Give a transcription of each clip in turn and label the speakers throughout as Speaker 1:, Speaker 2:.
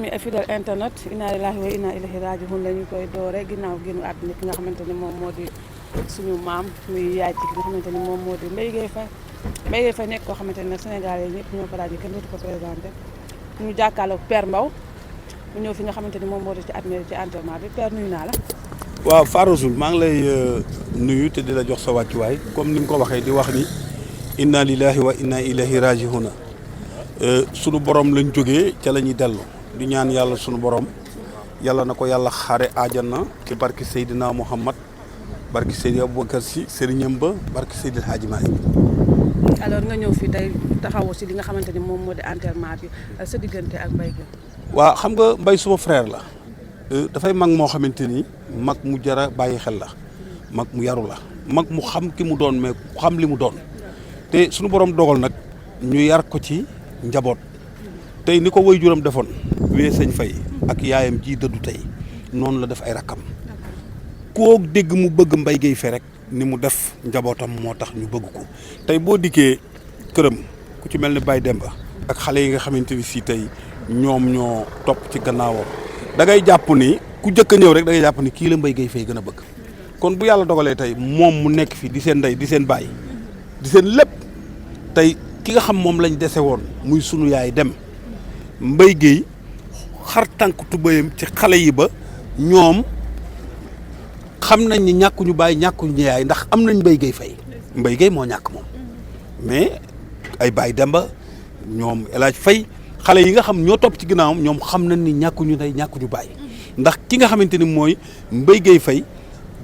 Speaker 1: mi fidèle internet inna lillahi wa inna ilayhi raji'un la ñu koy doore ginnaaw génnu àdduna ki nga xamante ni moom moo di suñu maam muy yaay ci ki nga xamante ni moom moo di Mbaye Gueye Faye. Mbaye Gueye Faye nekk koo xamante ne Sénégal yi ñëpp ñoo ko daal di kenn dootu ko présenté ñu jàkkaarloog Père Mbaw mu ñëw fi nga xamante ni moom moo di ci adméré ci enterrement bi Père nuyu naa la.
Speaker 2: waaw Farouzul maa ngi lay nuyu te di la jox sa wàccuwaay comme ni nga ko waxee di wax ni inna lillahi wa inna ilayhi raji'un sunu borom lañ jógee ca la ñuy dellu di ñaan yàlla sunu borom yàlla na ko yàlla xaare aajana ci barki Seydina Muhammad barki Seydi Aboubacar Sy sëriñam ba barki Seydi Hadji Malick.
Speaker 1: alors nga ñëw fi tey taxawoo si li nga xamante ni moom moo di enterrement bi sa diggante ak Mbaye Gueye.
Speaker 2: waaw xam nga Mbaye suma frère la dafay mag moo xamante ni mag mu jara bàyyi xel la mag mu yaru la mag mu xam ki mu doon mais ku xam li mu doon te sunu borom dogal nag ñu yar ko ci njaboot tey ni ko waajuram defoon wee sëñ Faye ak yaayam ji dëddu tey noonu la def ay rakkam koo dégg mu bëgg Mbaye Gueye Faye rek ni mu def njabootam moo tax ñu bëgg ko tey boo dikkee këram ku ci mel ni Baye Demba ak xale yi nga xamante ni si tey ñoom ñoo topp ci gannaawam da ngay jàpp ni ku jëkk a ñëw rek da ngay jàpp ni kii la Mbaye Gueye Faye gën a bëgg kon bu yàlla dogalee tey moom mu nekk fi di seen ndey di seen baay di seen lépp tey ki nga xam moom lañ dese woon muy sunu yaay dem Mbaye Gueye xar tànk tubéyam ci xale yi ba ñoom xam nañ ni ñàkkuñu baay ñàkkuñu yaay ndax am nañ Mbaye Gueye Faye Mbaye Gueye moo ñàkk moom mais ay Baye Demba ñoom El Hadj Faye xale yi nga xam ñoo topp ci ginnaawam ñoom xam nañ ni ñàkkuñu ndey ñàkkuñu baay ndax ki nga xamante ni mooy Mbaye Gueye Faye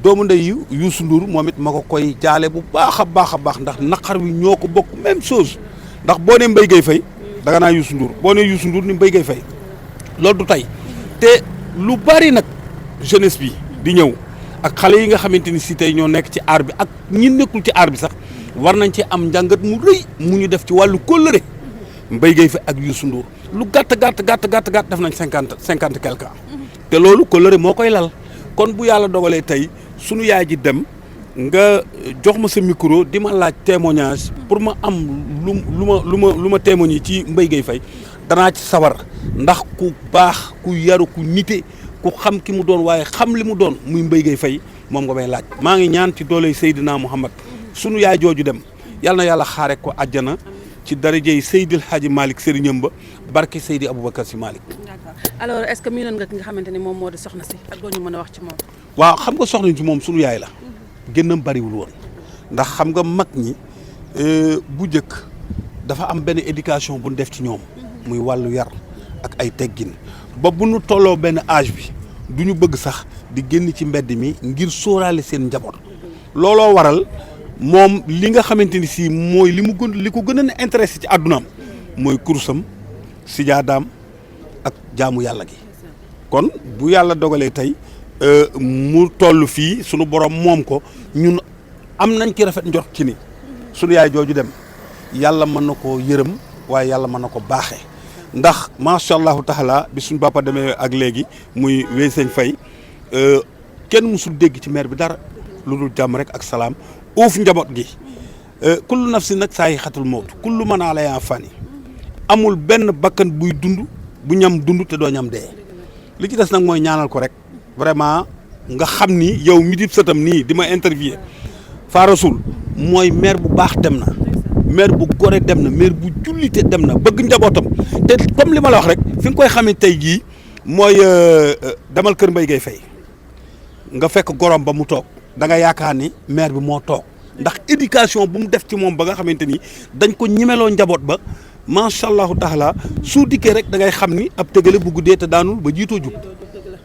Speaker 2: doomu ndey Youssou Ndour moom it ma ko koy jaale bu baax a baax ndax naqar wi ñoo ko bokk même chose ndax boo nee Mbaye Gueye Faye da nga naa Youssou Ndour boo nee Youssou Ndour ni Mbaye Gueye Faye loolu du tey te lu bari nag jeunesse bi di ñëw ak xale yi nga xamante ni si tey ñoo nekk ci aar bi ak ñi nekkul ci aar bi sax war nañ ci am njàngat mu rëy mu ñu def ci wàllu kóllëre Mbaye Gueye Faye ak Youssou Ndour lu gàtt def nañ cinquante quelque ans te loolu kóllëre moo koy lal kon bu yàlla dogalee tey sunu yaay ji dem nga jox ma sa micro di ma laaj témoignage pour ma am lu ma témoigner ci Mbaye Gueye Faye danaa ci sawar ndax ku baax ku yaru ku nite ku xam ki mu doon waaye xam li mu doon muy Mbaye Gueye Faye moom nga may laaj maa ngi ñaan ci dooley Seydina Muhammad sunu yaay jooju dem yal na yàlla xaare ko àjjana ci darajey Seydil Hadji Malick sëriñam ba barke Seydi Aboubacar Sy Malick.
Speaker 1: d'accord alors est-ce que miinoon nga ki nga xamante ni moom moo di soxna si ak doo ñu mën a wax ci moom.
Speaker 2: waaw xam nga soxna si moom sunu yaay la génnam bariwul woon ndax xam nga mag ñi bu njëkk dafa am benn éducation bu ñu def ci ñoom muy wàllu yar ak ay teggin ba bu nu tolloo benn âge bi du ñu bëgg sax di génn ci mbedd mi ngir sóoraale seen njaboot looloo waral moom li nga xamante ni si mooy li ko gën a intéressé ci àddunaam mooy kursam sijaadaam ak jaamu yàlla gi kon bu yàlla dogalee tey mu toll fii sunu borom moom ko ñun am nañ ci rafet njort ci ni sunu yaay jooju dem yàlla mën na koo yërëm waaye yàlla mën na ko baaxee ndax macha allahu taala bi suñu papa demee ak léegi muy wéy sëñ Faye kenn musul dégg ci maire bi dara lu dul jàmm rek ak salaam uuf njaboot gi kullu nafsi nag saa yi xatul mawt kullu man alayha fani amul benn bakkan buy dund bu ñam dund te doo ñam dee li ci des nag mooy ñaanal ko rek vraiment nga xam ni yow mi di sëtam nii di ma interviewer Farosul mooy maire bu baax dem na maire bu gore dem na maire bu jullite dem na bëgg njabootam te comme li ma la wax rek fi nga koy xamee tey jii mooy demal kër Mbaye Gueye Faye nga fekk gorom ba mu toog da nga yaakaar ni maire bi moo toog ndax éducation bu mu def ci moom ba nga xamante ni dañ ko ñimeloo njaboot ba macha allahu taala su dikkee rek da ngay xam ni ab tëgale bu guddee te daanul ba jiitoo jub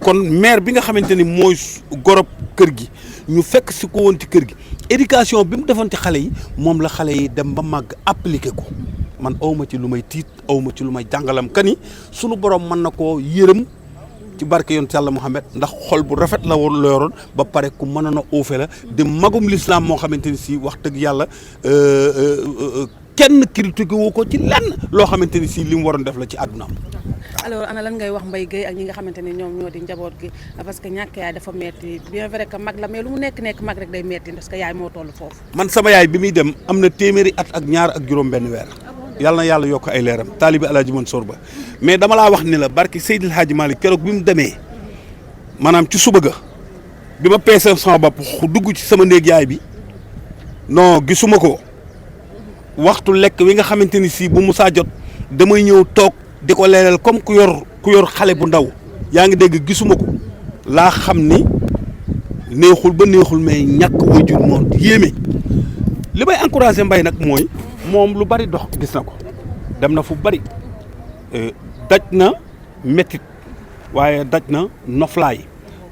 Speaker 2: kon maire bi nga xamante ni mooy gorob kër gi ñu fekk si ko woon ci kër gi éducation bi mu defoon ci xale yi moom la xale yi dem ba màgg appliqué ko man awma ci lu may tiit awma ci lu may jàngalam kani sunu borom mën na koo yërëm ci barke yonent Yàlla Muhammad ndax xol bu rafet la woon la yoroon ba pare ku mënoon a uufe la di magum l'islam moo xamante ni si wax dëgg yàlla kenn critiqué wu ko ci lenn loo xamante ni si li mu waroon def la ci àddunaam.
Speaker 1: alors ana lan ngay wax Mbaye Gueye ak ñi nga xamante ni ñoom ñoo di njaboot gi parce que ñàkk yaay dafa metti bien vrai que mag la mais lu mu nekk mag rek day metti parce que yaay moo toll foofu.
Speaker 2: man sama yaay bi muy dem am na téeméeri at ak ñaar ak juróom benn weer yàlla na yàlla yokk ay leeram taalibi Alaaji Mansour Ba mais dama laa wax ni la barki Seydil Hadji Malick keroog bi mu demee maanaam ci suba ga bi ma peesee sama bopp dugg ci sama néeg yaay bi non gisuma ko waxtu lekk wi nga xamante ni si bu musaa jot damay ñëw toog di ko leelal comme ku yor xale bu ndaw yaa ngi dégg gisuma ko laa xam ni neexul ba neexul mais ñàkk wajur moo yéeme li may encouragé Mbaye nag mooy moom lu bari dox gis na ko dem na fu bari daj na métit waaye daj na noflaay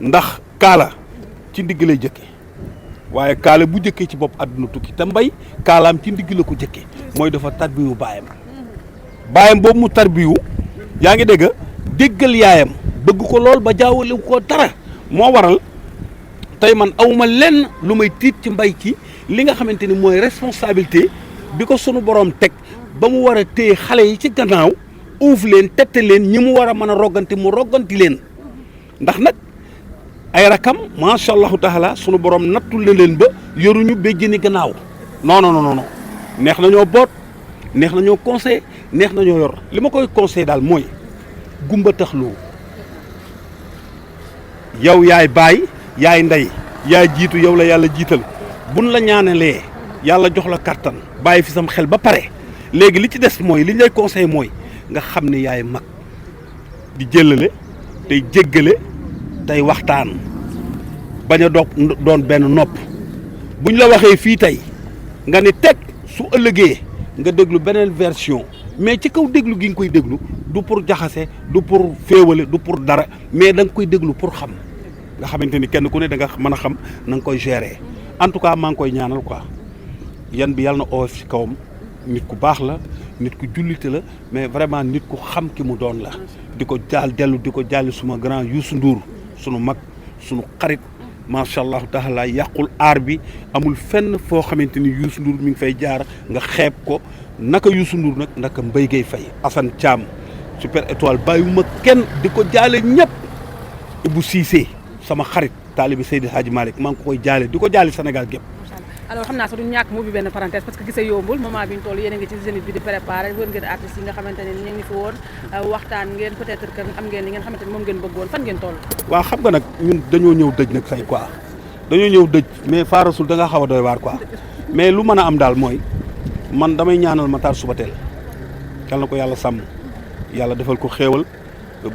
Speaker 2: ndax kaala ci ndigg lay jëkke waaye kaala bu jëkkee ci bopp àdduna tukki te Mbaye kaalaam ci ndigg la ko jëkke mooy dafa tarbiyu baayam boobu mu tarbiyu yaa ngi dégg déggal yaayam bëgg ko lool ba jaawale ko dara moo waral tey man awma lenn lu may tiit ci Mbaye ci li nga xamante ni mooy responsabilité bi ko sunu borom teg ba mu war a téye xale yi ci gannaaw uuf leen tette leen ñi mu war a mën a rogganti mu rogganti leen ndax nag ay rakam macha allahu taala sunu borom nattul na leen ba yoruñu béjjëni gannaaw non neex nañoo boot neex nañoo conseil neex nañoo yor li ma koy conseil daal mooy gumba taxloo yow yaay baay yaay ndey yaay jiitu yow la yàlla jiital buñ la ñaanalee yàlla jox la kattan bàyyi fi sam xel ba pare léegi li ci des mooy li ñu lay conseil mooy nga xam ne yaay mag di jëlale tey jéggale tey waxtaan bañ a doon benn nopp buñ la waxee fii tey nga ni teg su ëllëgee nga déglu beneen version mais ci kaw déglu gi nga koy déglu du pour jaxase du pour féewale du pour dara mais da nga koy déglu pour xam nga xamante ni kenn ku ne da nga mën a xam na nga koy gérer en tout cas maa ngi koy ñaanal quoi yan bi yàlla na oyof ci kawam nit ku baax la nit ku jullite la mais vraiment nit ku xam ki mu doon la di ko dellu di ko jàlli suma grand Youssou Ndour sunu mag sunu xarit macha allah taala yàqul aar bi amul fenn foo xamante ni Youssou Ndour mi ngi fay jaar nga xeeb ko naka Youssou Ndour nag naka Mbaye Gueye Faye Assane Thiam Super Étoile bàyyiwuma kenn di ko jaale ñëpp Ibou Cissé sama xarit taalibi Seydi Hadji Malick maa ngi koy jaale di ko jaale Sénégal gépp
Speaker 1: alors xam naa sax du ñàkk mu bi benn parenthèse parce que gisee yombul moment bi ñu toll yéen a ngi ci Zénith bi di préparé wër ngeen artistes yi nga xamante ne ñu ngi fi woon waxtaan ngeen peut-être que am ngeen li ngeen xamante ne moom ngeen bëggoon fan ngeen toll
Speaker 2: waaw xam nga nag ñun dañoo ñëw dëj nag say quoi dañoo ñëw dëj mais faarasul da nga xaw a doy waar quoi mais lu mën a am daal mooy man damay ñaanal Matar Subatel yal na ko yàlla sàmm yàlla defal ko xéewal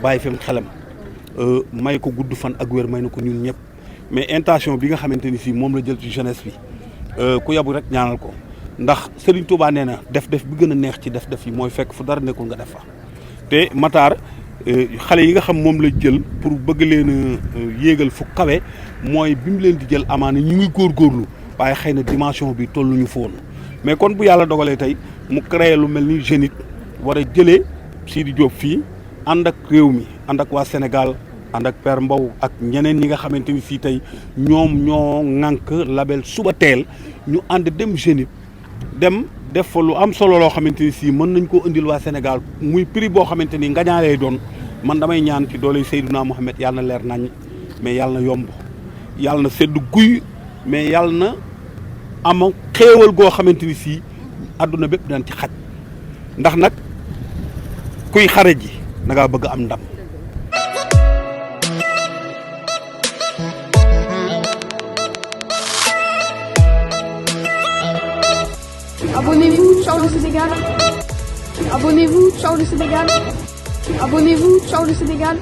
Speaker 2: bàyyi fi mu xelam may ko gudd fan ak wér may na ko ñun ñëpp mais intention bi nga xamante ni si moom la jël ci jeunesse bi ku yabu rek ñaanal ko ndax Serigne Touba nee na def-def bi gën a neex ci def-def yi mooy fekk fu dara nekkul nga def fa te Matar xale yi nga xam moom la jël pour bëgg leen yéegal fu kawe mooy bi mu leen di jël amaana ñu ngi góorgóorlu waaye xëy na dimension bi tolluñu fa woon mais kon bu yàlla dogalee tey mu créé lu mel ni Zénith war a jëlee Sidi Diop fii ànd ak réew mi ànd ak waa Sénégal ànd ak Père Mbow ak ñeneen ñi nga xamante ni fii tey ñoom ñoo ŋànk label Subatel ñu ànd dem Zénith dem def fa lu am solo loo xamante ni si mën nañ koo indil waa Sénégal muy prix boo xamante ni nga ñaalee doon man damay ñaan ci doole Seydouna Mohamed yàlla na leer nañ mais yàlla na yomb yàlla na sedd guy mais yàlla na am xéewal goo xamante ni si àdduna bépp daan ci xaj ndax nag kuy xare ji da ngaa bëgg am ndam.
Speaker 3: Abonnez-vous, ciao le Sénégal. Abonnez-vous, ciao le Sénégal. Abonnez-vous, ciao le Sénégal.